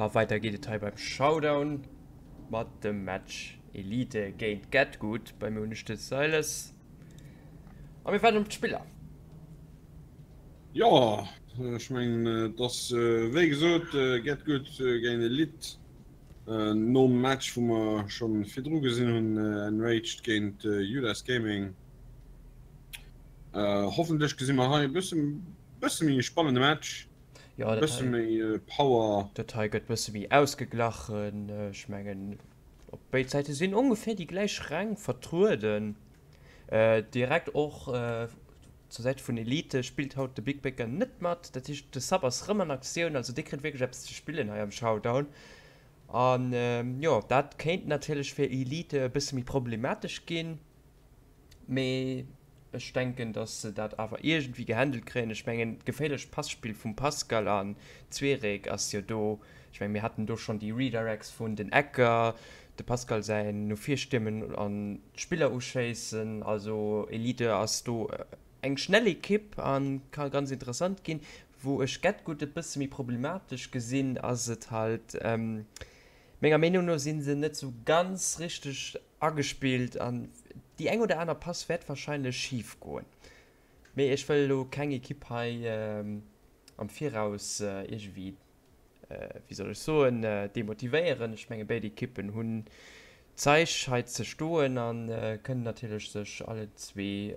A weider geet et hei beim Showdown mat dem Match Elite géint GetGood. Bei mir hunn ech de Silas a mir waarden op d'Spiller. Jo, ech mengen et ass wéi gesot GetGood géint Elite. Nom Match wou mer schonn virdru gesinn hunn, Enraged géint Judas Gaming. Hoffentlech gesi mer hei e bësse méi e spannende Match. Jo, dat Bësse méi Power. Dat hei gëtt bësse méi ausgeglachen. Ech mengen, op béid Säite sinn ongeféier déi gläich Räng vertrueden. Direkt och zur Säit vun Elite spillt haut de Big Baker net mat. Dat heescht, de Sub ass rëm an Aktioun. Also dee kritt wierklech eppes ze spillen hei am Showdown. An jo, dat kéint natierlech fir Elite e bësse méi problematesch ginn. Mee ech denken, datt se dat awer iergendwéi gehandelt kréien. Ech mengen, d'geféierlecht Passpill vum Pascal an Zwerek ass jo do. Ech mengen, mir haten do schonn déi Redirects vun den Ecker, de Pascal säin no vir stiermen an d'Spiller uschéissen. Also Elite ass do eng schnell Ekipp a ka ganz interessant ginn. Wou ech GetGood e bësse méi problematesch gesinn, ass et halt, menger Meenung no si se net sou ganz richteg Agespillt an déi eng oder aner Pass wäert wahrscheinlech schif goen. Mee ech wëll elo keng Ekipp hei am Viraus iergendwéi, wéi soll ech soen, demotivéieren. Ech menge béid Ekippen hunn d'Zeich hei ze stoen a kënnen natierlech sech allenzwee,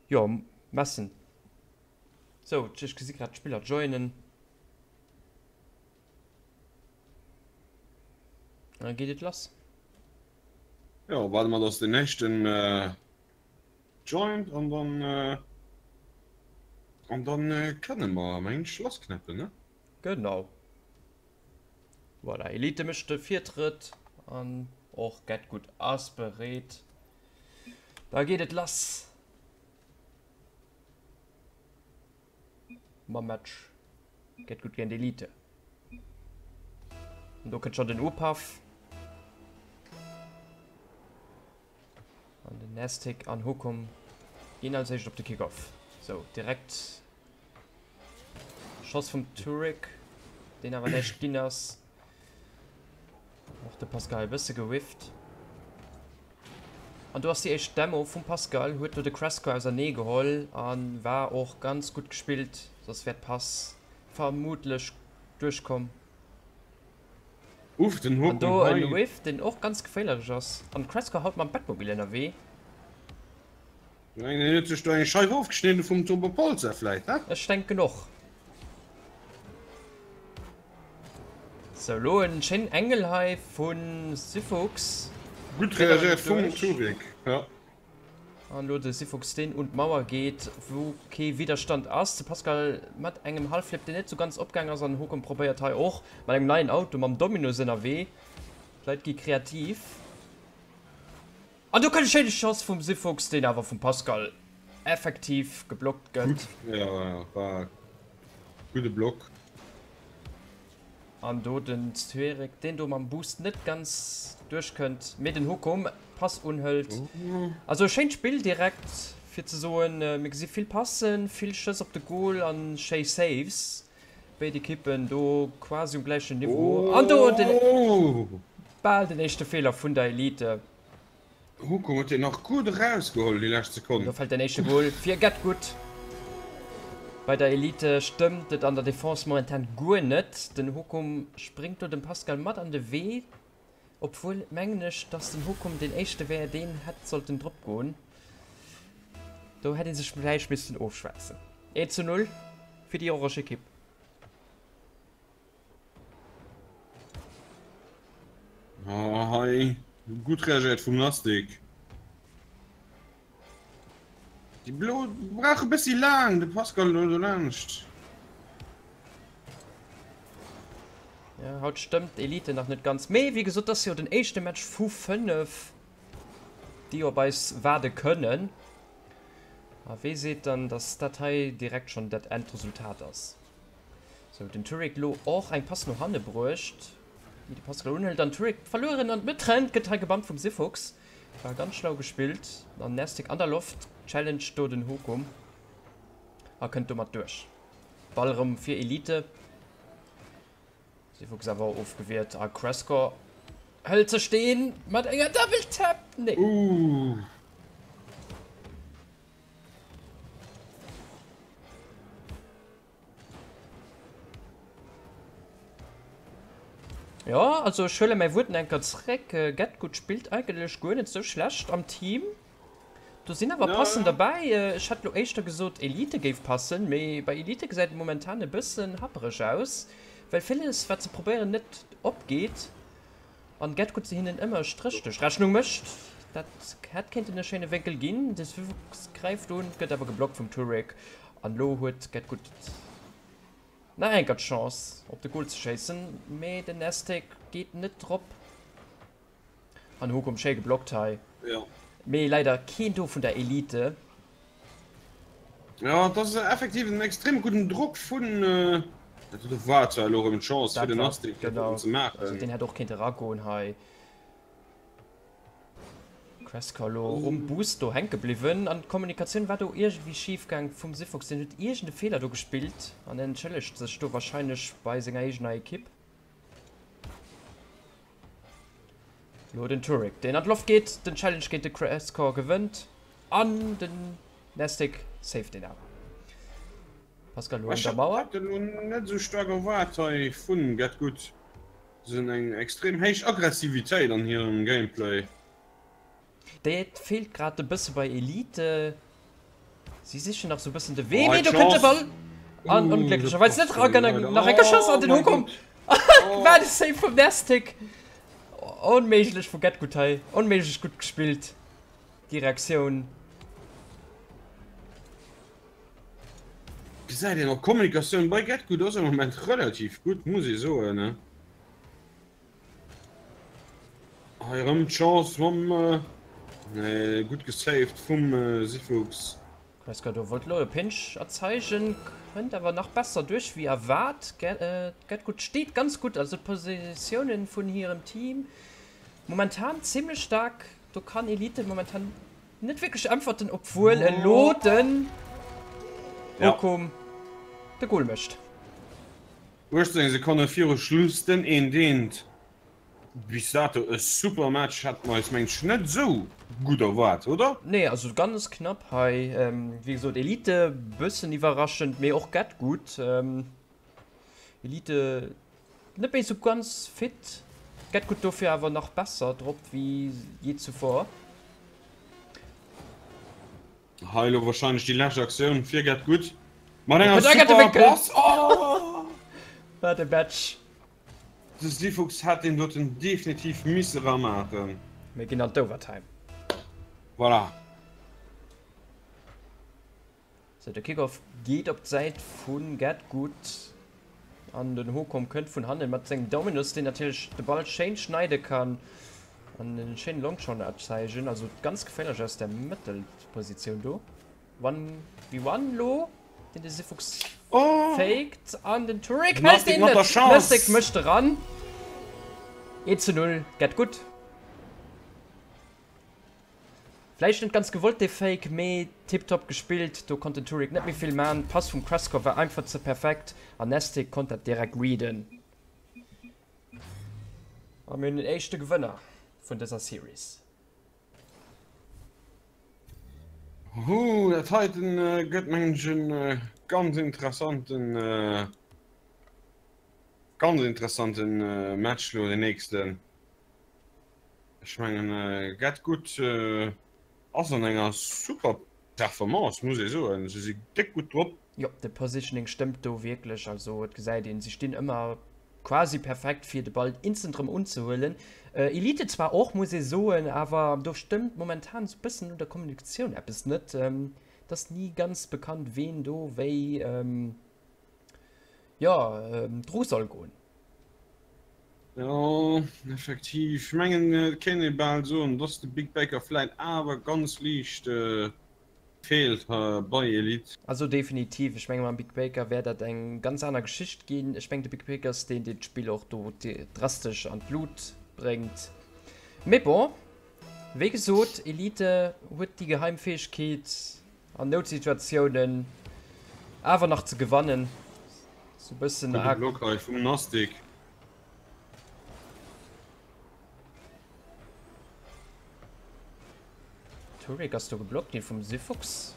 jo, messen. Sou, ech gesi grad d'Spiller joinen. Dann geet et lass. Jo, waarde mer dass den nächsten joint an dann an dann kënne mer mengen ech lassknäppen, ne? Genau. Voilà, Elite mécht de Virtrëtt an och GetGood ass bereet. Da geet et lass mam Match. Get Good géint Elite. An do kënnt schon den Upaff. An den Nastic an Hokum ginn als éischt op de Kickoff. Sou, direkt Schoss vum Turek, deen awer näischt ginn ass. Och de Pascal e bësse gewifft. An do ass déi éischt Demo vum Pascal, huet do de Cresco ausernee geholl a war och ganz gutt gespillt, soss wär d'Pass vermutlech duerchkomm. Uff, den An Hokum do en hei. Whiff, deen och ganz geféierlech ass. An de Cresco haut mam Batmobil ënnerwee. Mengen hien huet sech do eng Scheif ofgeschnidden vum Turbo Polzer vläit, he? Ech denken och. Sou, lo en schéinen Engel hei vun Syfux. Gutt reagéiert vum Turik, jo. An lo de Syfux deen un d'Mauer geet, wou kee Widderstand ass. De Pascal mat engem Halfflip deen net sou ganz opgaang ass an Håkon probéiert hei och mat engem neien Auto mam Dominus ënnerwee. D'Leit gi kreativ. An do kënnt e schéine Schoss vum Syfux, deen awer vum Pascal effektiv geblockt gëtt. Gutt, jo, war gudde Block. An do den Zwerek, deen do mam Boost net ganz duerchkënnt, mee den Hokum d'Pass unhëlt. Also e schéint Spill direkt, fir ze soen, mir gesi vill Passen, vill Schëss op de Goal a schéi Saves. Béid Ekippen do quasi um gläichen Niveau. An do den bal den éischte Feeler vun der Elite. Hukum huet deen nach gutt erausgeholl déi lescht Sekonn. Do fält den éischte Goal fir GetGood. Bei der Elite stëmmt et an der Defense momentan guer net. Den Hukum spréngt do dem Pascal mat an de Wee, obwuel mengen ech dass den Hukum deen éischte wär deen hätt sollten drop goen. Do hätt ee sech vläicht missten ofschwätzen. 1 zu 0 fir déi orange Ekipp. Oh, hei gutt reagéiert vum Nastic. Déi Blo brauche bëssi laang, de Pascal do dolaanscht. Ja, haut stëmmt d'Elite nach net ganz. Mee wéi gesot, ass jo den éischte Match vu 5, déi op eis waarde kënnen. A wee seet dann, dass dat hei direkt schonn dat Endresultat ass? Sou, den Turek lo och eng Pass no hanne bruecht, déi de Pascal unhëlt an Turek verlueren an d'Mëtt rennt, gëtt hei gebammt vum Syfux. War ganz schlau gespillt an Nastic an der Loft challenged do den Hokum a kënnt domat duerch. Ball erëm fir Elite. Sifuchs awer ofgewiert a Crescor hëlt sech deen mat enger Double Tap. Nee. Ooh. Jo, also ech huele mäi Wuert nach eng Kéier zréck. Getgood spillt eigentlech guer net sou schlecht am Team. Do sinn awer Passen derbäi. Ech hätt lo éischter gesot Elite géif passen, mee bei Elite gesäit et momentan e bëssen happereg aus, well villes wat se probéieren net opgeet an Getgood se hinnen ëmmer e Stréch duerch d'Rechnung mécht. Dat hätt kéinten e schéine Wénkel ginn. De Swifuchs gräift un, gëtt awer geblockt vum Turek an lo huet Getgood nach eng Kéier d'Chance op de Goal ze schéissen, mee den Aztec geet net drop. An Hokum schéi geblockt hei. Jo. Mee leider keen do vun der Elite. Jo, et ass effektiv en extrem gudden Drock vun. Dat do war zwar elo erëm d'Chance fir den Astrid fir Genau. dat ze maachen. Also deen hätt och kéinte eragoen hei. Crescar lo um Boost do hänke bliwwen an d'Kommunikatioun war do iergendwéi schif gaang vum Sifox. Deen huet iergend e Feeler do gespillt an entschëllegt sech do warscheinlech bei senger eegener Ekipp. Lo den Turek, deen an d'Loft geet, den Challenge géint de Crescor gewënnt an den Nestic saved deen awer. Pascal lo un der Mauer. Ech hat elo net esou staark erwaart hei vun Getgood. Se hunn eng extrem héich Aggressivitéit an hirem Gameplay. Dat feelt grad e bësse bei Elite. Si sichen nach sou bëssen de Wee, mee do kënnt de Ball an onglécklecherweis net era. Nach eng Chance an den Hokom. Wat e Save vum Nestic! Onméiglech vu Getgood hei, onméiglech gutt gespillt déi Reaktioun. Gesäit een och, d'Kommunikatioun bei Getgood ass am Moment relativ gutt, muss ee soen. Hei erëm d'Chance mam nee, gutt gesaved vum Sifuchs. Kreska do wollt lo e Pinch erzeigen, kënnt awer nach besser duerch wéi erwaart. Getgood steet ganz gutt, also d'Positiounen vun hirem Team momentan zimmlech staark. Do kann Elite momentan net wierklech äntwerten, obwuel elo den Okum de Goal mécht. 18 Sekonne viru Schluss den een deent. Bis dato e super Match, hat mer eis mengen ech net esou gutt erwaart, oder? Nee, also ganz knapp hei. Wéi gesot Elite bëssen iwwerraschend, mee och get gutt. Elite net méi esou ganz fit, get gutt dofir awer nach besser drop wéi jee zuvor. Hei elo wahrscheinlech déi lescht Aktioun fir Get Good. Mat enger super Pass. Oh! Wat e Match. De Sifuchs hätt deen doten definitiv misse ramaachen. Mir ginn an d'Overtime. Voilà. Sou, de Kickoff geet op d'Säit vu Get Good an den Hokom kënnt vun hannen mat sengem Dominus, deen natierlech de Ball schéin schneide kann an en schéinen Longshot erzeigen. Also ganz geféierlech aus der Mëttelpositioun do. One v one lo, deen de Sifuchs faked an den Turek hält deen net. Nesek mécht eran. 1 zu 0, Get Good. Vläicht net ganz gewollt dee Fake, mee tiptop gespillt. Do konnt den Turek net méi vill man. D'Pass vum Crescor war einfach ze perfekt an Nestic konnt dat direkt readen. A mir hunn den éischte Gewënner vun dëser Series. Huu, dat heiten gëtt mengen ech en ganz interessanten, ganz interessanten Match lo, deen nächsten. Ech mengen Get Good ass an enger super Performance, muss ee soen. Se si déck gutt drop. Jo, de Positioning stëmmt do wierklech. Also et gesäit een, si stinn ëmmer quasi perfekt fir de Ball instant erëm unzehuelen. Elite zwar och, muss ee soen, awer do stëmmt momentan esou bëssen un der Kommunikatioun eppes net. Et ass ni ganz bekannt, ween do wéi jo dru soll goen. Jo, effektiv. Ech mengen, et kéint ee bal soen, dass de Big Baker vläit awer ganz liicht feelt bei Elite. Also definitiv. Ech menge mam Big Baker wär dat eng ganz aner Geschicht ginn. Ech mengen de Big Baker ass deen, deen d'Spill och do drastesch an d'Lut bréngt. Mee bon, wéi gesot, Elite huet déi geheim Fäegkeet an Noutsituatiounen awer nach ze gewannen. Sou bëssen. Gudde Block hei vum Nastic. Turek ass do geblockt ginn vum Sifuchs.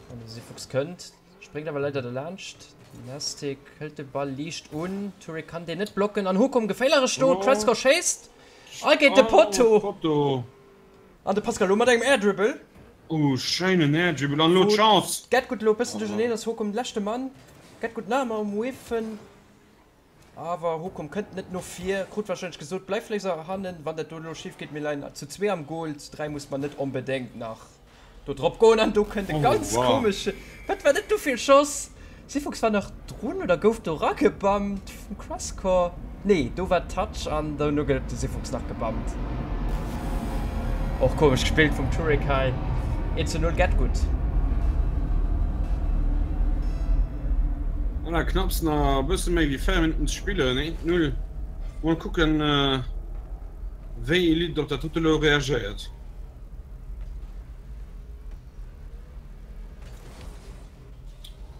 An de Sifuchs kënnt, spréngt awer leider derlaanscht. Nastic hëlt de Ball liicht un. Turek kann deen net blocken an Hokom geféierlech do. Cresco schéisst a géint de Potto. An de Pascal lo mat engem Air Dribble. Oh schéinen Air Dribble an elo d'Chance. Get gutt elo e bëssen duercherneen ass Hokom de leschte Mann. Get gutt nach ëmmer um Whiffen. Awer Hokom kënnt net no vir, krut warscheinlech gesot, bleif léiser hannen, wann dat do elo schif geet, mir leien zu zwee am Goal, zu dräi muss mer net onbedéngt nach do drop goen. An do kënnt e ganz komesche, wat war dat do fir e Schoss? Sifox war nach drun oder gouf do ragebammt vum Crascore? Nee, do war Touch an dono gouf de Sifox nach gebammt. Och komesch gespillt vum Turek hei. 1 zu 0 get gutt. Voilà, knapps nach e bësse méi wéi 4 Minutten ze spillen, 1 0. Mol kucken wéi Elite op dat dote elo reagéiert.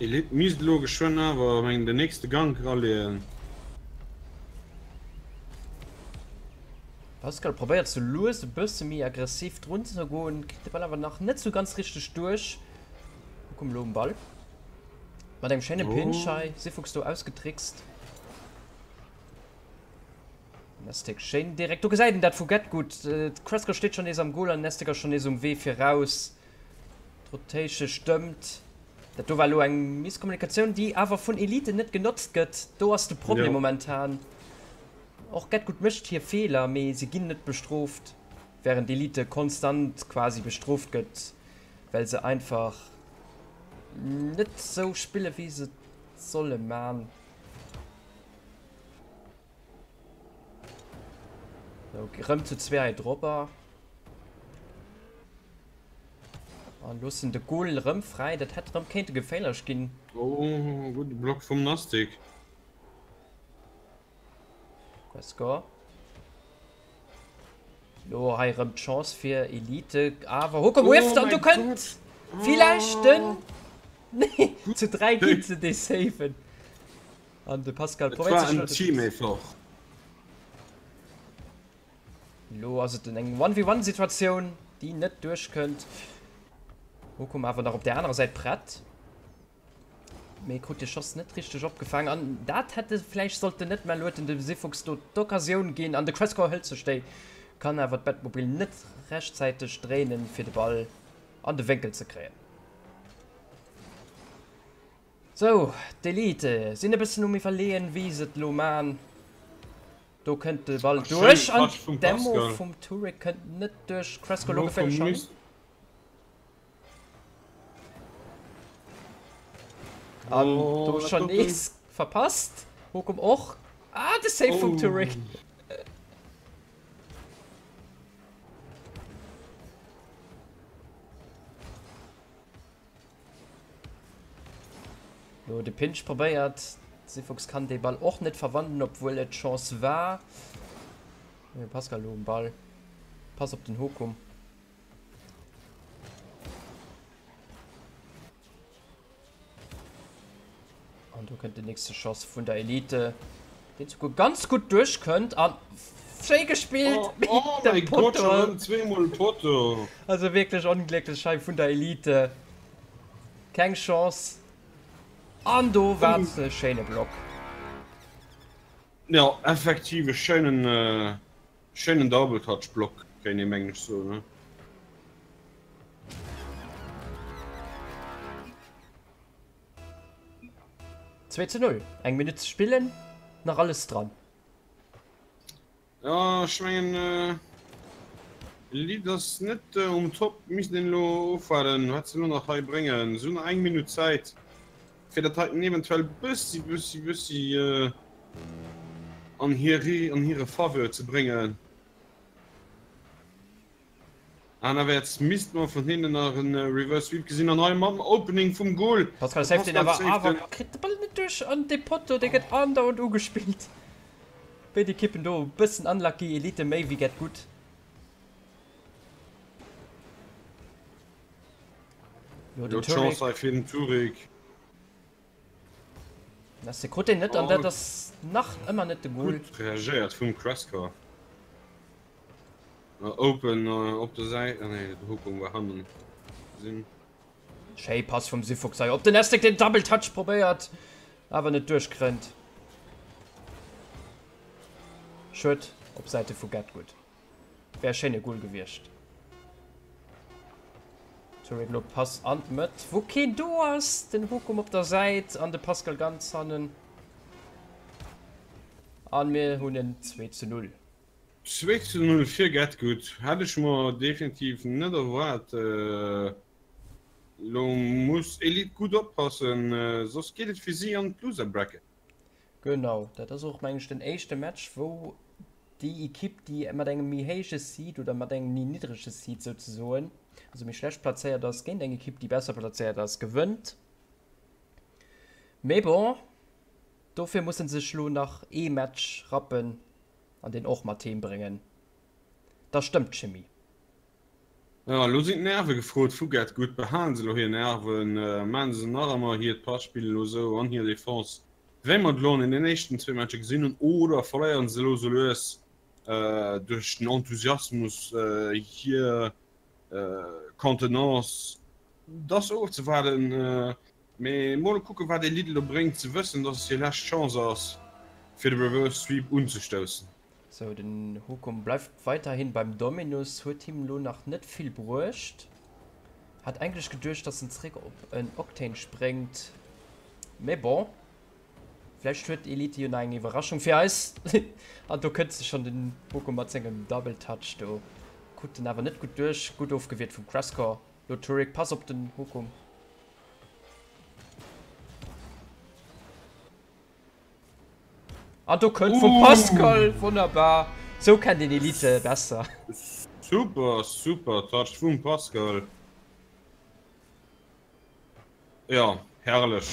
Elite misst elo geschwënn awer mengen den nächste Gank raleeën. Pascal probéiert sou lues e bësse méi aggressiv drun ze goen, kritt de Ball awer nach net sou ganz richteg duerch. Komm elo um Ball mat engem schéine Pinch hei, Sifuchs do ausgetrickst. Nestic schéin direkt, do gesäit een dat vu Getgood. Cresco steet schonn nees am Goal an Nestic ass schonn nees um Wee fir raus. D'Rotation stëmmt. Dat do war elo eng Misskommunikatioun, déi awer vun Elite net genotzt gëtt. Do ass de Problem momentan. Och Getgood mécht hir Feeler, mee se ginn net bestrooft, wärend Elite konstant quasi bestrooft gëtt, well se einfach net sou spille wéi se et solle man. Sou, rëm zu zwee hei drobber. An loossen de Goal rëm fräi. Dat hätt rëm kéinte geféierlech ginn. Oh, gudde Block vum Nastic. Guer Score. Lo hei rëm d'Chance fir Elite. Awer Hokom oh whifft an du kënnt villäicht den. Nee, zu 3 ginn se dee saven. An de Pascal probéiert sech. Team-Effort. Lo ass et eng 1v1-Situatioun, déi net duerchkënnt. Hokom awer nach op der anerer Säit prett. Mee krut de Schoss net richteg opgefaang an dat hätt e vläicht sollten net man. Lo huet en dem Sifuchs do d'Occasioun ginn an de Crescor hëlt sech déi, kann awer d'Batmobil net rechtzäiteg dréinen fir de Ball an de Wénkel ze kréien. Sou, d'Elite sinn e bëssen um iwwerleeën wéi se et lo man. Do kënnt de Ball duerch an d'Demo vum Turek kënnt net duerch. Crescor lo geféierlech an. An do schon nees verpasst. Hokum och. Ah, de Save vum Turek. Lo de Pinch probéiert. Sifox kann dee Ball och net verwandeln, obwuel et d'Chance war. Pascal lo um Ball. Pass op den Hokum. An do kënnt den nächste Schoss vun der Elite, deen souguer ganz gutt duerchkënnt an schéi gespillt. Oh, oh mein Gott, schon zweemol Potto. Also wierklech onglécklech hei vun der Elite. Keng Chance. An do war et e schéine Block. Ja, effektiv e schéinen Schéinen Double Touch Block kéint ee mengen ech soen ne. Zwee zu 0, eng Minutt ze spillen, nach alles dran. Ja ech mengen Lead ass net um Top, misst een elo ofwaarden wat se elo nach hei bréngen. Se hunn nach eng Minutt Zäit fir dat heiten eventuell bëssi bëssi bëssi an hir an hire Faveur ze bréngen. Anerwäerts misst mer vun hinnen nach en Reverse Sweep gesinn an hei mam Opening vum Goal. Pascal saved den awer awer kritt de Ball net duerch an de Potto dee gëtt andauernd ugespillt. Béid Ekippen do e bëssen unlucky, Elite méi wéi Get Good. Lo den Chance hei fir den Turik. Messi krut den net an dat ass nach ëmmer net de Goal. Gutt reagéiert vum Cresco. Open op der Säit, ah nee, de Hukung war hannen gesinn. Schéi Pass vum Sifuchs hei op den Estik, deen Double Touch probéiert, awer net duerchkrënnt. Schued op Säite vu Getgood. Wär e schéine Goal gewiescht. Turek lo Pass an d'Mëtt, wou keen do ass. Den Hokum op der Säit an de Pascal ganz hannen. An mir hunn en 2 zu 0. 2 zu 0 fir Getgood hätt ech mer definitiv net erwaart. Lo muss Elite gutt oppassen, soss geet et fir si an d'Loser Bracket. Genau, dat ass och meng ech den éischte Match wou déi Ekipp déi mat engem méi héije Seed oder mat engem méi niddrege Seed souzesoen, also méi schlecht plazéiert ass, géint eng Ekipp déi besser plazéiert ass, gewënnt. Mee bon, dofir musse sech lo nach ee Match rappen an deen och mat heem bréngen. Da stëmmt d'Chimie. Jo, elo sinn d'Nerve gefrot vu Get Good. Behalen se elo hir Nerven? Maachen se nach ëmmer hiert Passpill elo esou an hir Defense, wéi mer et elo an den éischten zwee Matcher gesinn hunn, oder verléieren se elo esou lues duerch den Enthusiasmus hir Contenance? Et ass ofzewaarden, mee mol kucken, wat Elite elo bréngt. Se wëssen, dass et hir lescht Chance ass, fir de Reverse Sweep unzestoussen. Sou, den Hokum bleift weiterhin beim Dominus, huet him lo nach net vill bruecht. Hat eigentlech geduecht, dass en zréck op en Octane spréngt, mee bon, vläicht huet Elite jo nach eng Iwwerraschung fir eis. An do kënnt se schon, den Hokum mat sengem Double Touch do, krut en awer net gutt duerch, gutt ofgewiert vum Crascore. Lo Turek, pass op den Hokum. An do kënnt vum Pascal, wonnerbar. Sou kennt een Elite besser. Super, super Touch vum Pascal. Ja, herrlech.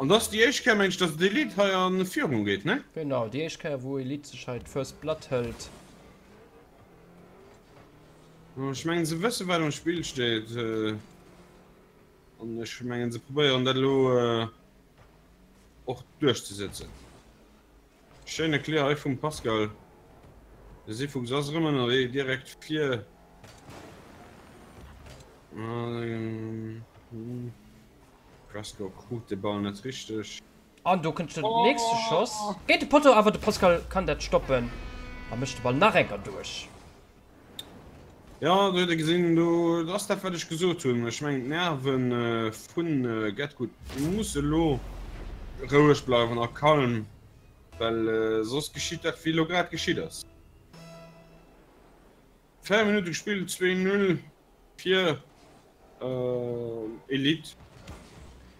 An dat ass déi éischt Kéier, meng ech, dass d'Elite hei a Führung geet, ne? Genau, déi éischt Kéier, wou Elite sech hei d'First Blood hëlt. Ech mengen se wësse wat um Spill steet an ech mengen se probéieren dat elo och duerchzesetzen. Schéine Clear hei vum Pascal. De Sifuchs ass erëm ënnerwee direkt vir. Fresco krut de Ball net richteg. An do kënnt den nächste Schoss géint de Potto, awer de Pascal kann dat stoppen a mécht de Ball nach eng Kéier duerch. Jo, do huet ee gesinn, do ass dat wat ech gesot hunn. Ech mengen d'Nerve vu Getgood musse lo roueg bleiwen a calm, well soss geschitt dat wéi elo grad geschitt ass. 4 Minutte gespillt, 2, 0 fir Elite.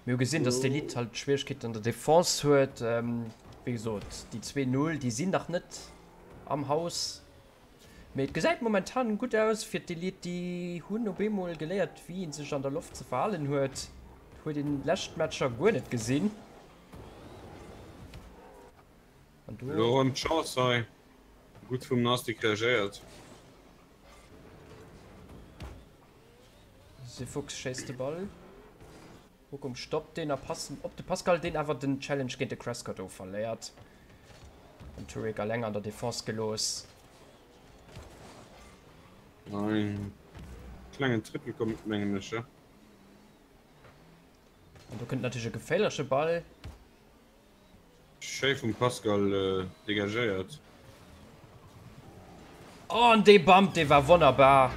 Mir hu gesinn, dass d'Elite halt Schwieregkeeten an der Defense huet. Wéi gesot, déi 2, 0, déi sinn nach net am Haus. Mee et gesäit momentan gutt aus fir d'Elite. Déi hunn op eemol geléiert, wéi ee sech an der Loft ze verhalen huet. Huet een d'lescht Matcher guer net gesinn. An do. Elo erëm d'Chance hei. Gutt vum Nastic reagéiert. De Fuchs schéisst de Ball. Hukum stoppt deen a passt en op de Pascal, deen awer den Challenge géint de Crescott do verléiert. Den Turek alleng an der Defense gelooss. Ein klengen Triple kommt, mengen ech, ja. An do kënnt natierlech e geféierleche Ball. Schéi vum Pascal dégagéiert. Oh an dee Bump dee war wonnerbar.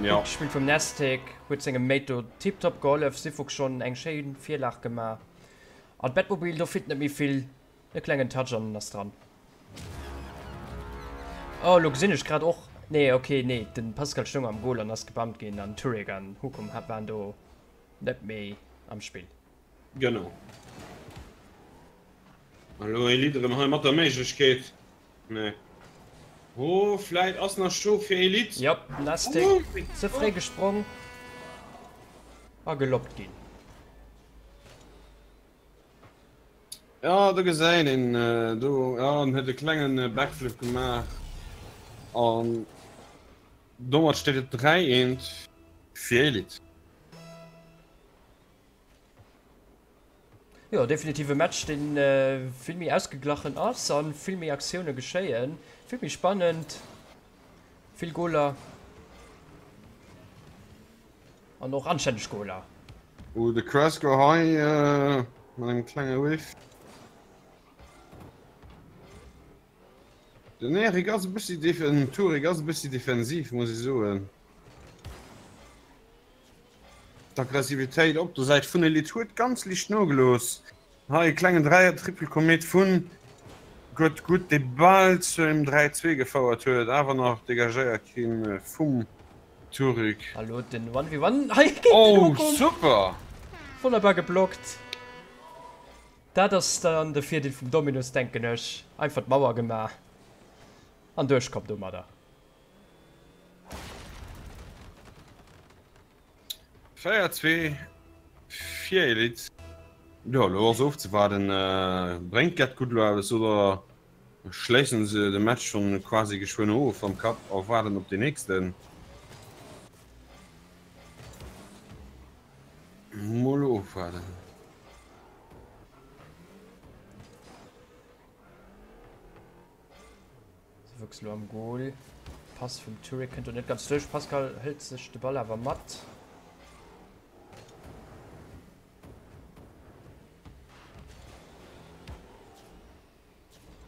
Ja. Gutt gespillt vum Nestic, huet sengem Mate do tiptop gehollef. Sifuk schonn eng schéin Virlag gemaach. An d'Batmobile do feelt net méi vill, e klengen Touch an en ass dran. Oh lo gesinn ech grad och, nee ok nee den Pascal stoung am Goal an ass gebumpt ginn an Turek an Hukum waren do net méi am Spill. Genau. Elo Elite erëm hei mat der Méiglechkeet. Nee. Oh, vläit ass nach Scho fir Elite. Jop, Nastic ze fréi gesprong a gelobbt ginn. Ja, do gesäit een do, ja, en huet e klenge Backflip gemaach an domat steet et 3, 1 fir Elite. Jo, definitiv e Match, deen vill méi ausgeglachen ass an vill méi Aktioune geschéien. Vill méi spannend, vill Goler an och anstänneg Goler. Oh, de Cresco hei mat engem klenge Whiff. Den Erik ass e bëssi den Turik ass e bëssi defensiv, muss ech soen. D'Aggressivitéit op der Säit vun Elite huet ganz liicht nogelooss. Hei e klengen Dräier Triple Commit vun Gutt Gutt, dee bal zu engem 3, 2 gefouert huet, awer nach degagéiert ginn vum Turik. Hallo den One v One hei géint den Oh Hokum. super! Wonnerbar geblockt. Dat ass dann de Virdeel vum Dominus denken ech. Einfach d'Mauer gemaach an duerchkomm domadder. 4, 2 fir Elite. Jo, elo ass ofzewaarden, bréngt Get Good elo eppes oder schléissen se de Match schonn quasi geschwënn of am Cup a waarden op deen nächsten. Mol ofwaarden. Wuchs lo am Goal. Pass vum Touré kënnt do net ganz duerch. Pascal hëlt sech de Ball awer mat.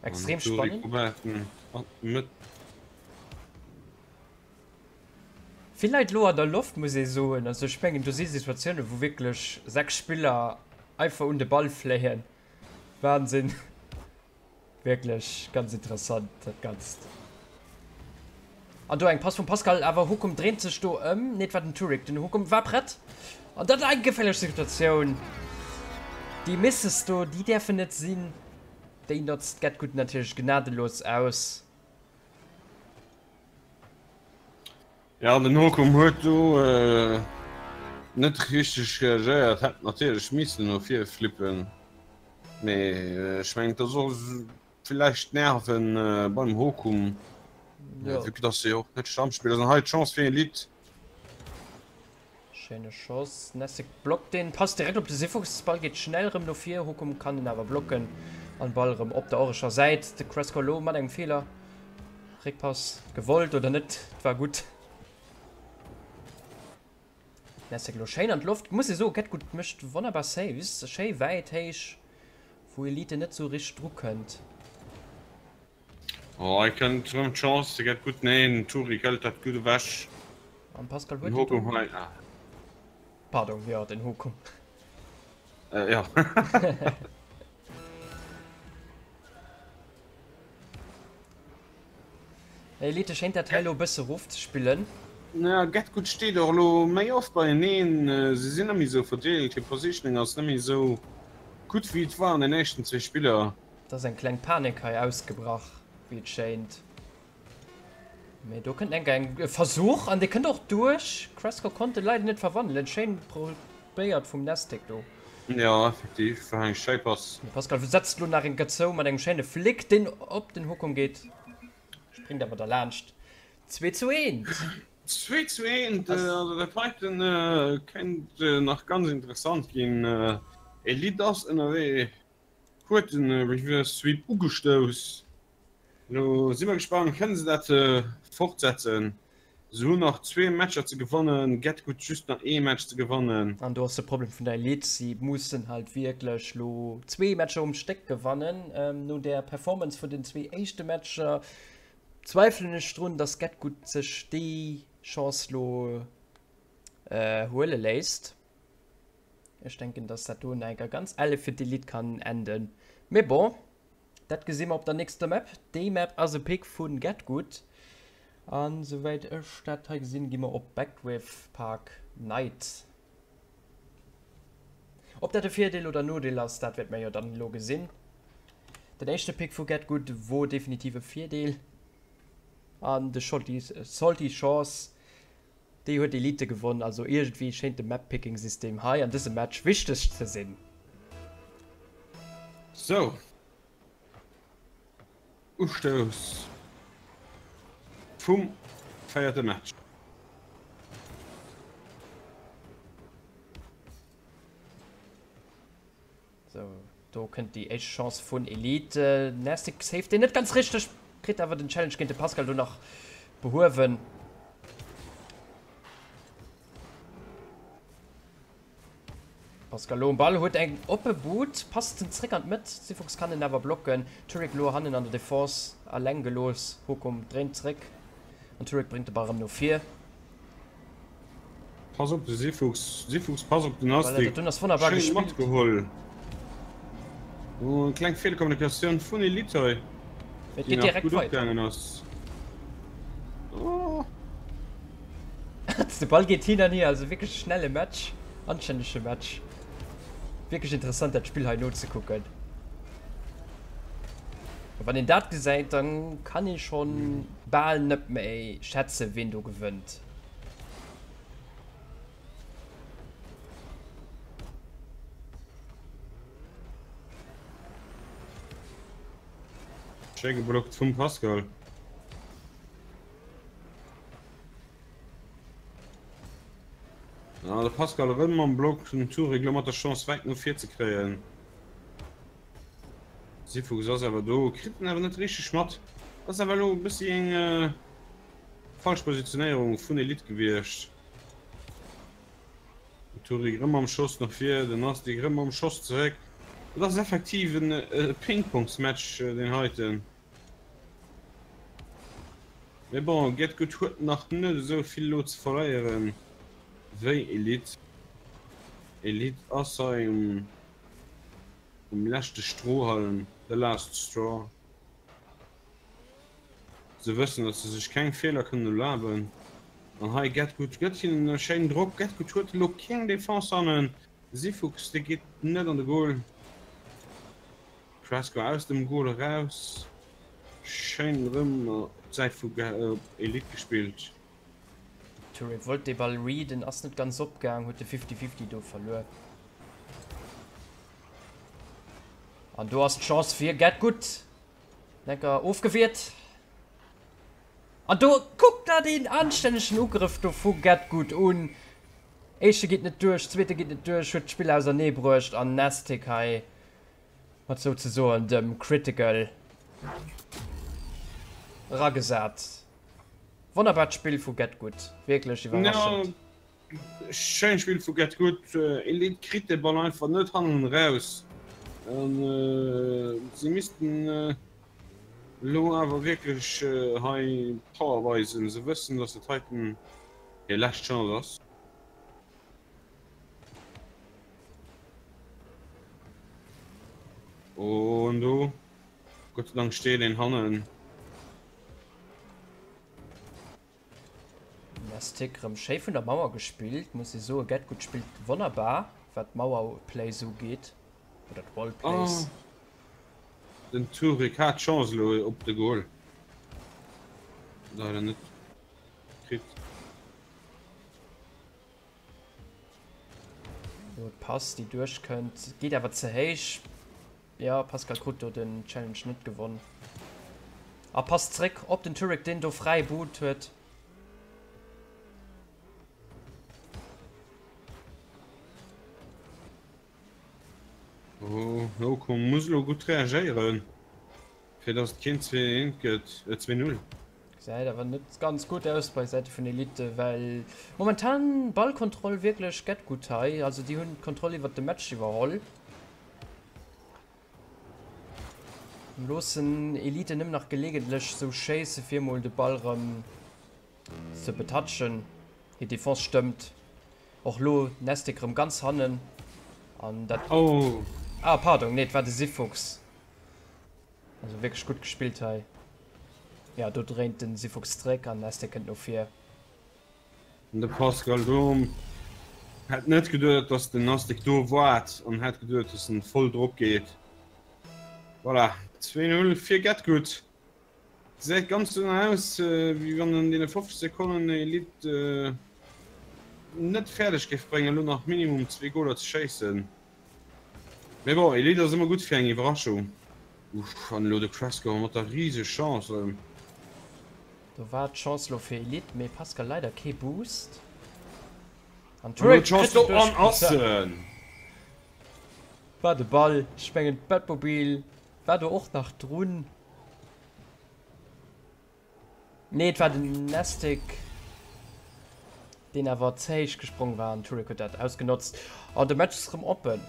Extrem spannend. Vill Leit lo an der Loft, muss ee soen. Also ech mengen do si Situatiounen, wou wierklech 6 Spiller einfach un de Ball fléien. Wahnsinn. Wierklech ganz interessant dat Ganzt. An do eng Pass vum Pascal, awer Hokum dréint sech do ëm. Nee, et war den Turik. Den Hokum war prett. An dat eng geféierlech Situatioun. Déi Misses do, déi däerfen net sinn. Déi notzt GetGood natierlech gnadelos aus. Ja, den Hokum huet do net richteg reagéiert, hätt natierlech missen no vir flippen, mee ech mengen et ass och villäicht d'Nerven beim Hokum, vue que dass se jo och net Stammspiller sinn. Hei d'Chance fir Elite. Schéine Schoss, Nessek blockt den, passt direkt op de Sifuchs, Ball geet schnell rëm no vir, Hokum kann en awer blocken an Ball rëm op der orescher Säit. De Cresco lo mat engem Feeler, Réckpass gewollt oder net, et war gutt. Nessek lo schéin an d'Loft, muss ee soen, gett gutt, mécht wonnerbar Saves, schéi wäit héich, wou Elite net sou richteg dru kënnt. Oh, hei kënnt rëm d'Chance, se gëtt gutt. Neen, den Turi hëlt dat gutt ewech. An Pascal huet den Hokum hei. Ah. Pardon, jo, den Hokum. Äh, ja. Elite schéint dat hei lo e bësse rof ze spillen. Ja, Get Good steet och elo méi oft beieneen. Se sinn net méi esou verdeelt. Hir Positioning ass net méi esou gutt wéi et war an den éischten zwee Spiller. Et ass eng kleng Panik hei ausgebrach, wéi et schéint. Mee do kënnt enk eng e Versuch an dee kënnt och duerch. Cresco konnt e leider net verwandelen. Schéin probéiert vum Nestic do. Jo, effektiv, war eng schéi Pass. De Pascal setzt lo nach eng Kéier zou mat engem schéine Flick, deen op den Hokum geet. Spréngt awer derlaanscht. 2 zu 1. 2 zu 1, also dat heiten kéint nach ganz interessant ginn. Elite ass ënnerwee. Huet den Reverse Sweep ugestouss. Lo si mer gespannt, kënne se dat fortsetzen? Se hunn nach zwee Matcher ze gewannen, GetGood just nach ee Match ze gewannen. An do ass de Problem vun der Elite, si mussen halt wierklech lo zwee Matcher um Stéck gewannen. No där Performance vun den zwee éischte Matcher zweifelen ech drun, datt GetGood sech déi Chance lo huele léisst. Ech denken, dass dat do enker ganz elle fir d'Elite kann enden. Mee bon, dat gesi mer op der nächster Map. Déi Map ass e Pick vu GetGood. An souwäit ech dat hei gesinn, gi mer op Beckwith Park Night. Ob dat e Virdeel oder Nodeel ass, dat wäerte mer jo dann elo gesinn. Den éischte Pick vu GetGood wor definitiv e Virdeel. An de Salty Shores Déi huet Elite gewonn, also iergendwéi schéint de Map-Picking System hei an dësem Match wichteg ze sinn. Sou, Ustouss vum véierte Match. Sou, do kënnt déi éischt Chance vun Elite. Nastic saved deen net ganz richteg, kritt awer den Challenge géint de Pascal do nach behuewen. Pascal lo um Ball, huet eng oppe Boot, passt en zréck an d'Mëtt. Sifox kann en awer blocken. Turek lo hannen an der Defense alleng gelooss. Hokum dréint zréck an Turek bréngt de Ball erëm no vir. Pass op de Sifuchs, Sifuchs pass op den Voilà, Astik. dat dunn ass wonnerbar Schéin gespillt. matgeholl. Oh, eng kleng Feelkommunikatioun vun Elite hei, Et déi geet nach direkt gutt weider. opgaangen ass. Oh. De Ball geet hin an hier, also wierklech e schnelle Match, anstännege Match. Wierklech interessant dat Spill hei nozekucken. A wann een dat gesäit, dann kann ee schonn bal net méi schätzen, ween do gewënnt. Schéi geblockt vum Pascal. Ja, de Pascal erëm mam Block, den Turek lo mat der Chance wäit no vir ze kréien. Sifuchs ass awer do, kritt en awer net richteg mat. Ass awer elo e bëssi eng falsch Positionéierung vun Elite gewiescht. Den Turek erëm mam Schoss no vir, den Nastic erëm mam Schoss zeréck. Et ass effektiv e Ping-Pongs-Match deen heiten. Mee bon, Getgood huet nach net esou vill elo ze verléieren wéi Elite. Elite ass hei um um leschte Strohhalm, the last straw. Se wëssen, datt se sech keng Feeler kënnen erlaben. An hei Getgood gëtt hinnen e schéinen Drock. Getgood huet elo keng Defense hannen. Sifuchs, dee geet net an de Goal. Cresco aus dem Goal eraus. Schéin erëm op d'Säit vu Elite gespillt. Touré wollt dee Ball readen, ass net ganz opgaang, huet de Fifty-Fifty do verluer. An do ass d'Chance fir Get Good. Lecker ofgewiert. An do kuckt der deen anstännegen Ugrëff do vu Get Good un. Éischte geet net duerch, zweete geet net duerch, huet d'Spill ausernee bruecht an Nastic hei mat souzesoen dem Critical eragesat. Wonnerbart Spill vu Get Good, wierklech iwwerraschend. Jo, schéint Spill vu Get Good. Elite kritt de Ball einfach net hannen eraus an si missten elo awer wierklech hei Power weisen. Se wëssen, datt dat heiten hir lescht Chance ass. Oh, an do, Gott sei Dank steet een hannen. Mastic rëm schéi vun der Mauer gespillt, muss ee soen. Getgood spillt wonnerbar, wat d'Mauerplays ugeet, oder d'Wallplays. Oh, den Turek hat d'Chance elo op de Goal. Leider net kritt. Do d'Pass déi duerchkënnt, geet awer ze héich. Jo, Pascal krut do den Challenge net gewonn. A Pass zréck op den Turek deen do fräi Boot huet. Oh, Loko muss elo gutt reagéieren, fir dass et keen 2, 1 gëtt, äh 2, 0. Gesäit awer net ganz gutt aus bei Säite vun Elite, well momentan Ballkontroll wierklech get gutt hei. Also déi hunn d'Kontroll iwwert de Match iwwerholl. Loossen Elite nëmmen nach gelegentlech sou schéisse fir mol de Ball rëm ze betatschen. Hir Defense stëmmt. Och lo Nestic rëm ganz hannen an dat. Oh. Ah pardon, nee et war de Sifuchs. Also wierklech gutt gespillt hei. Ja do dréint den Sifuchs zréck an Nestic kënnt no vir. De Pascal Durm hätt net geduet dass den Nastic do waart an hätt geduet dass en voll drop geet. Voilà, 2-0 fir Getgood. Gesäit ganz dono aus, wéi wann an deene 50 Sekonnen Elite net fäerdeg géif bréngen, elo nach minimum zwee Goler ze schéissen. Mee bon, Elite ass ëmmer gutt fir eng Iwwerraschung. Uff, an elo de Cresco mat der rise Chance erëm. Do war d'Chance elo fir Elite, mee Pascal leider kee Boost. An An elo d'Chance do an ass en! War de Ball. Ech mengen d'Batmobil war do och nach drun. Nee, et war den Nestic, deen awer ze héich gesprong war an Turek huet dat ausgenotzt. An de Match ass erëm oppen.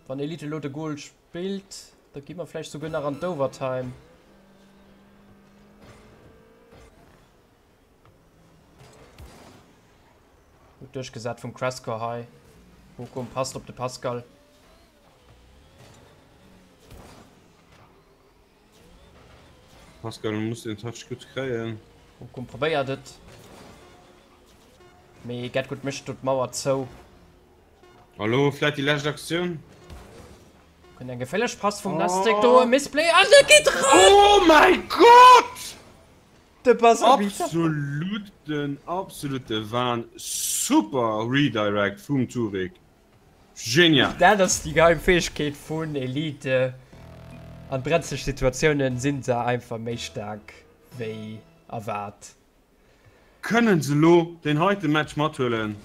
Wann Elite elo de Goal spillt, da gi mer vläicht souguer nach an d'Overtime. Gutt duerchgesat vum Cresco hei. Bochum passt op de Pascal. Pascal muss den Touch gutt kréien. Bochum probéiert et. Mee Getgood mécht do d'Mauer zou. Hallo, vläit déi lescht Aktioun. Kënnt eng geféierlech Pass vum Nastic do, e Missplay an e geet eran! Oh mäi Gott! De Buzzer Beater. Absoluten, absolute Wahn. Super Redirect vum Turik. Genial. Dat ass déi geheim Fäegkeet vun Elite. An brenzleg Situatiounen sinn se einfach méi staark wéi erwaart. Kënnen se lo deen heite Match mathuelen?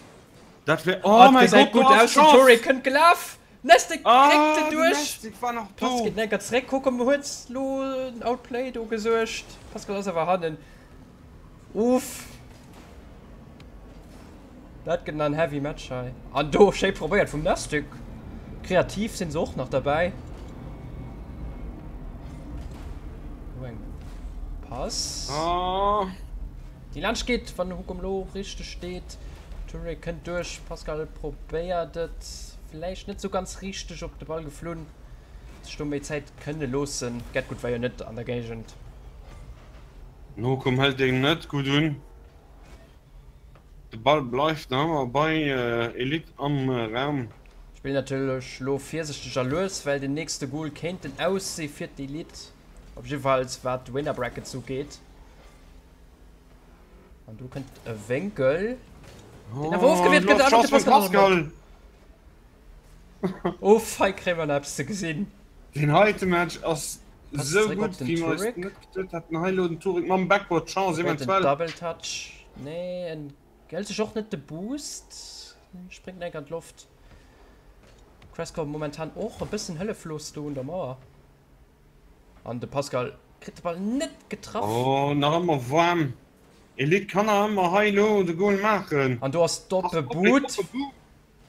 Dat wär, oh mäi Gott, do ass d'Chance! Den Turik kënnt gelaf. Nestic dréckt en duerch. Pass geet enker zeréck. Kokom huet lo en Outplay do gesuergt. Pascal ass awer hannen. Uff. Dat gëtt nach en heavy Match hei. An do schéi probéiert vum Nestic. Kreativ sinn se och nach derbäi. Do eng Pass. Déi laanscht geet, wann Hukum lo richteg steet. Touré kënnt duerch, Pascal probéiert et vläicht net sou ganz richteg op de Ball geflunn. Sech do méi Zäit kënne loossen. Getgood war jo net an der Géigend. Den Hukum hëlt deen net gutt un. De Ball bleift nach ëmmer bei Elite am Raum. Spillen natierlech lo virsichteg a lues, well den nächste Goal kéint den Aus si fir d'Elite. Op jiddefalls wat d'Winner Brackets ugeet. An do kënnt e Wénkel, deen awer ofgewiert gëtt. An de Pascal. Uff, hei kréie mer nach eppes ze gesinn. Deen heite Match ass esou gutt, wéi mer eis net geduet hätten. Hei elo den Turek mam Backward Chance eventuell. Double Touch. Nee, en gëllt sech och net de Boost. Spréngt enk an d'Loft. Cresco momentan och e bëssen hëlleflos do un der Mauer. An de Pascal kritt de Ball net getraff. Oh, nach ëmmer waarm. Elite kann nach ëmmer hei elo de Goal maachen. An do ass d'oppe But.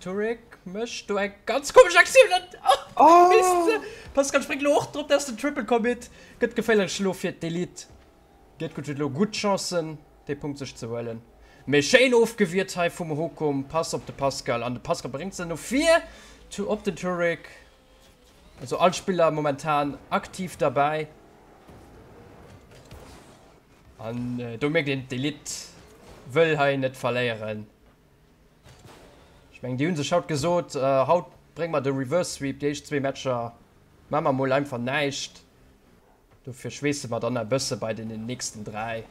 Turek mécht do eng ganz komesch Aktioun an oh, Mist! Pascal spréngt elo och drop, dat ass den Triple Commit. Gëtt geféierlech elo fir d'Elite. Gëtt gutt, huet elo gutt Chancen dee Punkt sech ze huelen. Mee schéin ofgewiert hei vum Hokum. Pass op de Pascal an de Pascal bréngt se no vir op den Turek. Also all Spiller momentan aktiv derbäi. An do mierkt een, d'Elite wëll hei net verléieren. Ech mengen, déi hu sech haut gesot, haut brénge mer de Reverse Sweep, déi éischt zwee Matcher maache mer mol einfach näischt. Dofir schweesse mer dann e bësse bei den nächsten 3.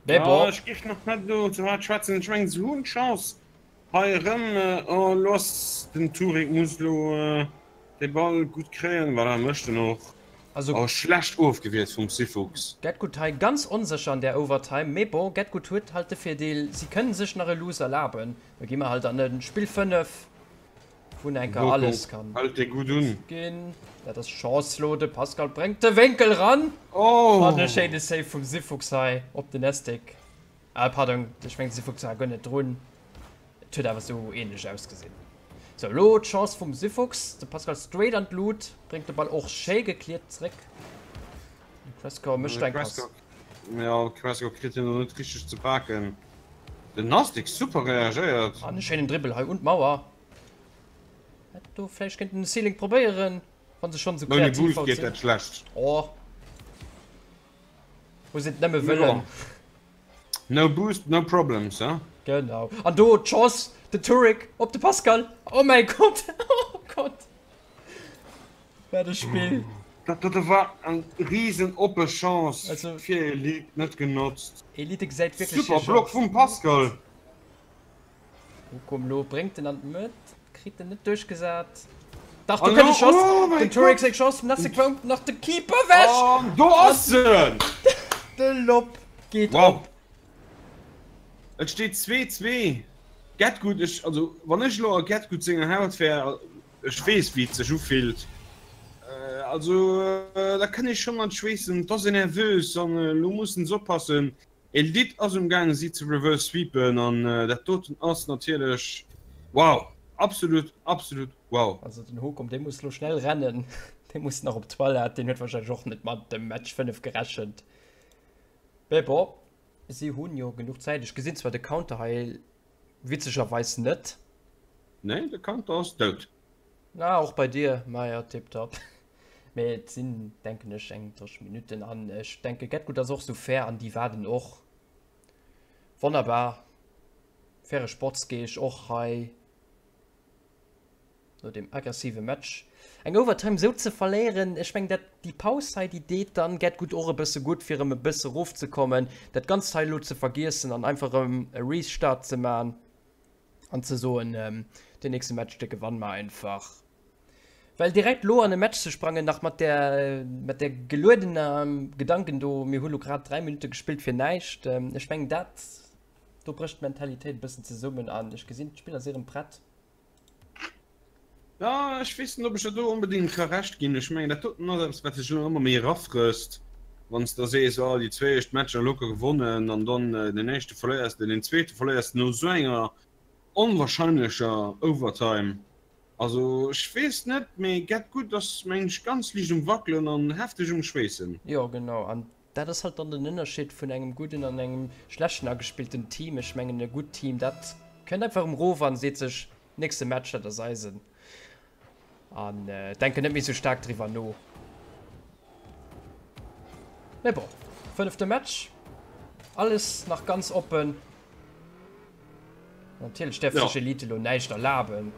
Mee bon. Ech géif nach net elo ze haart schwätzen. Ech mengen, se hunn d'Chance. Hei erëm, oh lo ass den Turek muss lo de Ball gutt kréien, voilà mécht en och. Also oh schlecht ofgewiert vum Sifuchs. Getgood hei ganz onsécher an där Overtime, mee bon Getgood huet halt de Virdeel, si kënnen sech nach e Lose erlaben. Da gi mer halt an e Spill 5, wou nach enker alles kann Hëlt dee gutt un. ginn. Dat ass Chance lo, de Pascal bréngt de Wénkel ran an e schéine Save vum Sifuchs hei op den Estik. Ah pardon, ech mengen de Sifuchs war guer net drun. Et huet awer sou ähnlech ausgesinn. Sou, elo d'Chance vum Sifuchs. De Pascal straight an d'Lut, bréngt de Ball och schéi gecleart zréck. De Cresco mécht eng Pass. Jo, Cresco kritt hien elo net richteg ze paken. Den Nastic super reagéiert. An e schéinen Dribbel hei un d'Mauer. Hätt do vläicht kéinten de Ceiling probéieren, wann se schonn sou kreativ haut sinn. Ouni Boost geet dat schlecht. Oh. Wou se et nëmme wëllen. No boost, no problems, he? Genau. An do d'Chance, den Turek op de Pascal. Oh mäi Gott, oh Gott. Wat e Spill. Dat dote war eng riesen oppe Chance fir Elite, net genotzt. Elite gesäit wierklech hir Chance. Super Block vum Pascal. Komm lo, bréngt en an d'Mëtt, kritt en net duerchgesat. Dach, do kënnt e Schoss, den Turek seng Chance, Nasse kwoumt nach de Keeper ewech. An do ass en! De Lob geet op. Et steet 2, 2. Getgood, ech, also wann ech elo a Getgood senger Haut wär. Ech weess wéi et sech ufillt. Also da kënn ee schonn an d'Schweessen, et ass een nervös an elo mussen se oppassen. Elite ass um gaange si ze reverse sweepen an dat doten ass natierlech wow, absolut, absolut wow. Also den Hokom dee muss lo schnell rennen, dee muss nach op d'Toilette, deen huet wahrscheinlech och net mat dem Match 5 gerechent. Mee bon, si hunn jo genuch Zäit. Ech gesinn zwar de Counter hei witzegerweis net. Nee, de Counter ass dout. Ah, och bei dir, maja tiptop. Mee et sinn, denken ech, eng 30 Minutten an ech denke Getgood ass och sou fair an déi waarden och. Wonnerbar, faire Sportsgeescht och hei no deem aggressive Match. Eng Overtime sou ze verléieren, ech mengen dat déi Paus hei, déi deet dann Getgood och e bësse gutt fir erëm e bësse rofzekommen, dat Ganzt hei elo ze vergiessen an einfach erëm e Restart ze man an ze soen, deen nächste Match dee gewanne mer einfach. Well direkt lo an e Match ze sprangen, nach mat där, mat där geluedener Gedanken do, mir hu lo grad 3 Minutte gespillt fir näischt, ech mengen dat, do brécht d'Mentalitéit e bëssen zesummen an ech gesinn, d'Spiller si rëm prett. Jo, ech weess net, ob ech der do onbedéngt ka Recht ginn. Ech mengen, dat doten ass eppes, wat sech elo ëmmer méi erafrësst, wann s de da sees, oh, déi zwéi éischt Matcher locker gewonnen an dann deen éischte verléiers de, deen zweete verléiers de no esou enger onwahrscheinlecher Overtime. Also ech weess net, mee Get Good ass mengen ech ganz liicht um wackelen an hefteg um schweessen. Jo genau, an dat ass halt dann den Ënnerscheed vun engem gudden an engem schlechten agespillten Team. Ech mengen e gutt Team dat kënnt einfach erëm erof an seet sech nächste Match dat ass eisen an denken net méi sou staark driwwer no. Mee bon, fënnefte Match, alles nach ganz oppen. Natierlech däerf sech Elite elo näischt erlaben.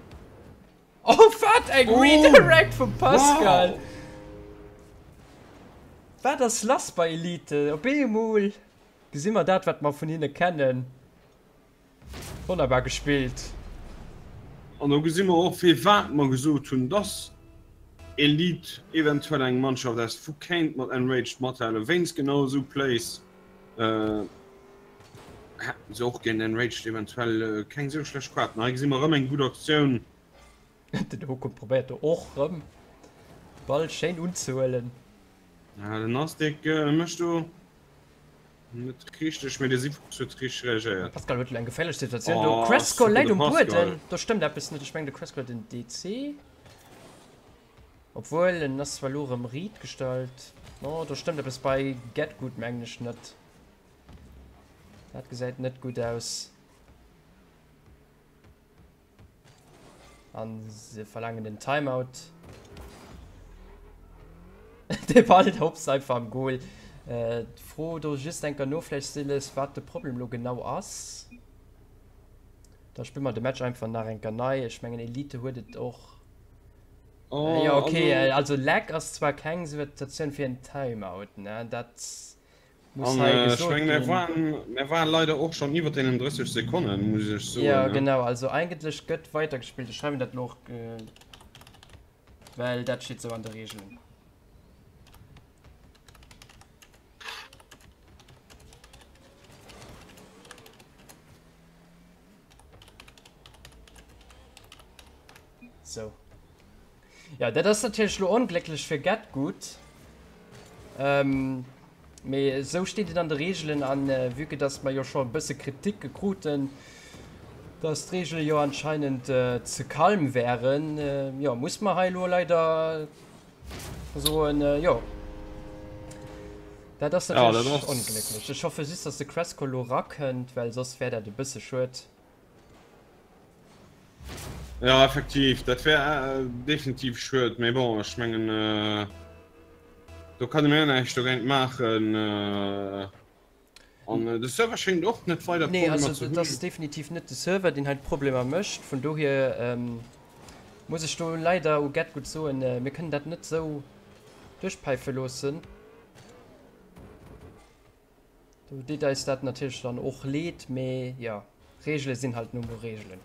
Oh wat eng Redirect vum Pascal! Wat ass lass bei Elite? Op eemol gesi mer dat wat mer vun hinne kennen. Wonnerbar gespillt. An do gesi mer och firwat mer gesot hunn, dass Elite eventuell eng Mannschaft ass wou kéint mat Enraged mathalen, wéinst genau esou Plays. Hätten se och géint Enraged eventuell keng sou schlecht Kaarten. Hei gesi mer erëm eng gutt Aktioun. Den Hokun probéiert do och rëm de Ball schéin unzehuelen. Ja, den Nastic mécht do net richteg, mee de Sifox huet richteg reagéiert. Pascal huet elo eng geféierlech Situatioun do. Cresco läit um Bueden. Do stëmmt eppes net. Ech mengen de Cresco huet en DC. Obwuel, en ass zwar elo rëm riit gestallt. Oh, do stëmmt eppes bei Getgood mengen ech net. Dat gesäit net gutt aus. An se verlaangen den Timeout. De Ball hopst einfach am Goal. Äh, d'Fro do just enker no vläicht Siles, wat de Problem lo genau ass. Da spille mer de Match einfach nach enker nei. Ech mengen Elite huet et och. Oh, ja, okay, also, also Lag ass zwar keng Situation fir en Timeout, ne? Dat muss hei äh, gesot ginn. Mir waren, mir waren leider och schon iwwer deenen 30 Sekonnen, muss ech soen. Ja, ne? genau, also eigentlech gëtt weitergespillt. Ech schreiwen dat lo och, äh, well dat steet sou an de Regeln. Sou. Ja, dat ass natierlech lo onglécklech fir GetGood. Ähm, mee esou steet et an de Reegelen an äh, vue que dass mer jo scho e bësse Kritik gekruten, dass d'Reegele jo anscheinend äh, ze kalm wären, äh, jo, muss mer hei lo leider soen, äh, jo. Dat ass natierlech ja, dat ass... onglécklech. Ech hoffe just, dass de Cresco lo rakënnt, well soss wär dat e bësse schued. Ja effektiv, dat wär äh, definitiv schued, mee bon, ech mengen äh, do kann mir näischt dogéint maachen. Äh, an äh, de Server schéngt och net weider Nee, Problemer also zu dat ass definitiv net de Server, deen hei d'Problemer mécht. Vun dohier ähm, muss ech do leider u GetGood soen, äh, mir kënnen dat net sou duerchpäife loossen. Do deet eis dat natierlech dann och leed, mee jo, Reegele sinn halt nu mol Reegelen.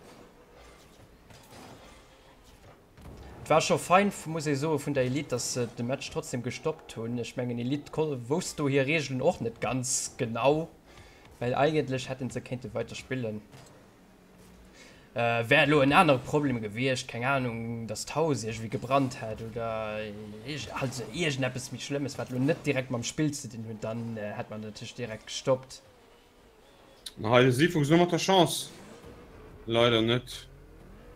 Et war scho fein, muss ee soe vun der Elite, dass se de Match trotzdem gestoppt hunn. Ech mengen Elite wousst do hir Reegelen och net ganz genau, well eigentlech hätte se kéinte weider spillen. Wär elo en anere Problem gewiescht, keng Ahnung, dass d'Haus iergendwéi gebrannt hätt oder halt esou iergendeppes méi Schlëmmes, wat elo net direkt mam Spill ze dinn huet, dann hätt mer natierlech direkt gestoppt. An hei de Sifuchs elo mat der Chance. Leider net.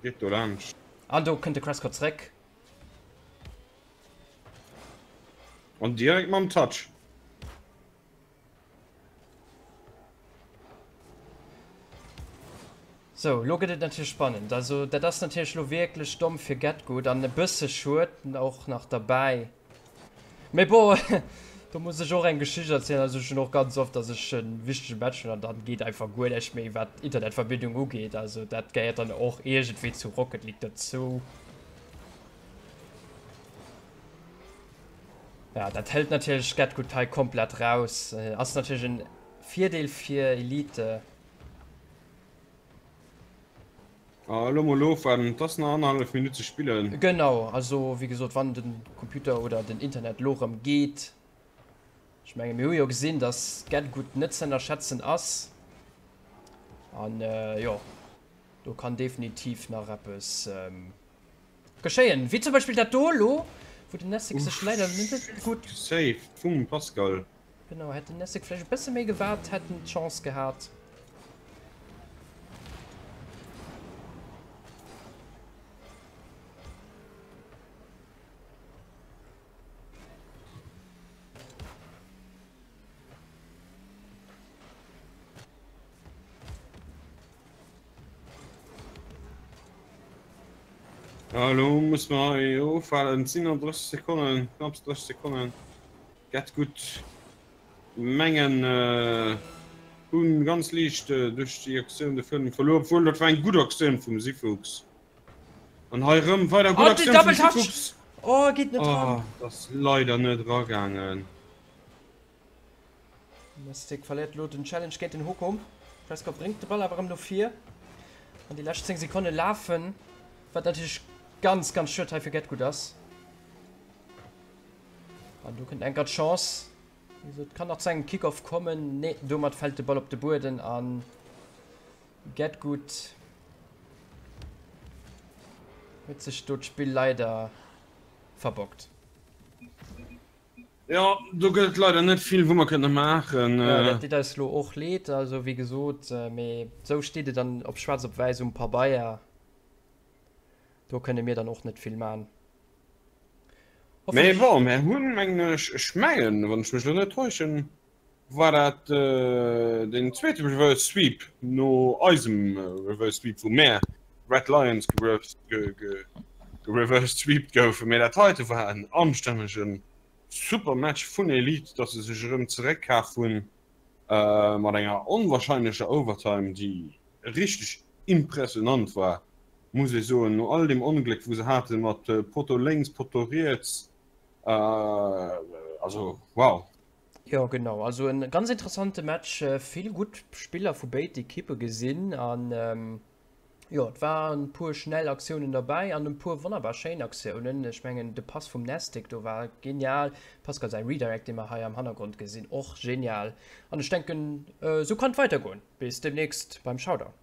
Geet do laanscht. An do kënnt de Crescott zréck. An direkt mam Touch. Sou, elo gëtt et natierlech spannend. Also dat ass natierlech elo wierklech domm fir GetGood an e bësse schued och nach derbäi. Mee bon, do muss ech och eng Geschicht erzielen. Also ech hunn och ganz oft, dass ech e wichtege Match hunn an dann geet einfach guer näischt méi wat d'Internetverbindung ugeet. Also dat gehéiert dann och iergendwéi zu Rocket League dozou. Ja, dat hëlt natierlech GetGood hei komplett raus. Ass natierlech en Virdeel fir Elite. Ah, elo mol ofwaarden, et ass nach annerhallef Minutt ze spillen. Genau, also wéi gesot, wann den Computer oder den Internet elo erëm geet, ech menge mir hu jo gesinn, dass GetGood net ze ënnerschätzen ass an jo, do kann definitiv nach eppes Geschéien, wéi zum Beispill dat do elo, wou den Nessig sech leider net gutt. Gesaved vum Pascal. Genau, hätt den Nessig vläicht e bësse méi gewaart, hätt en d'Chance gehat. Ja, elo muss mer hei ofhalen. Et sinn nach 30 Sekonnen, knapps 30 Sekonnen. Get gutt. Mengen äh, hunn ganz liicht äh, duerch déi Aktioun de Fënn verluer, obwuel dat war eng gutt Aktioun vum Sifuchs. An hei rëm weider gutt Oh, den Aktioun vum Double Touch! Sifuchs. Oh, geet net dran. Oh, dat ass leider net ragaangen. Mystic verléiert elo den Challenge géint den Hokom. Prescott bréngt de Ball awer erëm no vir. An déi lescht 10 Sekonne lafen, wat natierlech ganz, ganz schued hei fir GetGood ass. An do kënnt enker d'Chance. Wéi gesot, et kann nach zu engem Kickoff kommen. Nee, domat fält de Ball op de Bueden an GetGood huet sech do d'Spill leider verbockt. Jo, do gëtt et leider net vill wou mer kënne maachen. Jo, dat deet eis lo och leed, also wéi gesot, mee esou steet et dann op schwaarz op wäiss um Pabeier. Do kënne mir dann och net vill man. Mee bon, mär hunn, mengen ech, ech mengen, wann ech mech elo net täuschen, war dat deen zweete Reverse Sweep no eisem Reverse Sweep, wou mär Red Lions gereversed sweept goufen. Mee dat heite war en anstännege super Match vun Elite, datt se sech erëm zeréckkaf hunn mat enger onwahrscheinlecher Overtime, déi richteg impressionant war, muss ee soen, no all deem Ongléck wou se hate mat Potto lénks, Potto riets, also wow. Jo genau, also en ganz interessante Match, vill gutt Spiller vu béid Ekippe gesinn an jo et waren puer schnell Aktiounen derbäi an e puer wonnerbar schéin Aktiounen. Ech mengen de Pass vum Nestic do war genial, Pascal säi Redirect dee mer hei am Hannergrond gesinn och genial an ech denken esou kann et weidergoen. Bis demnächst beim Showdown.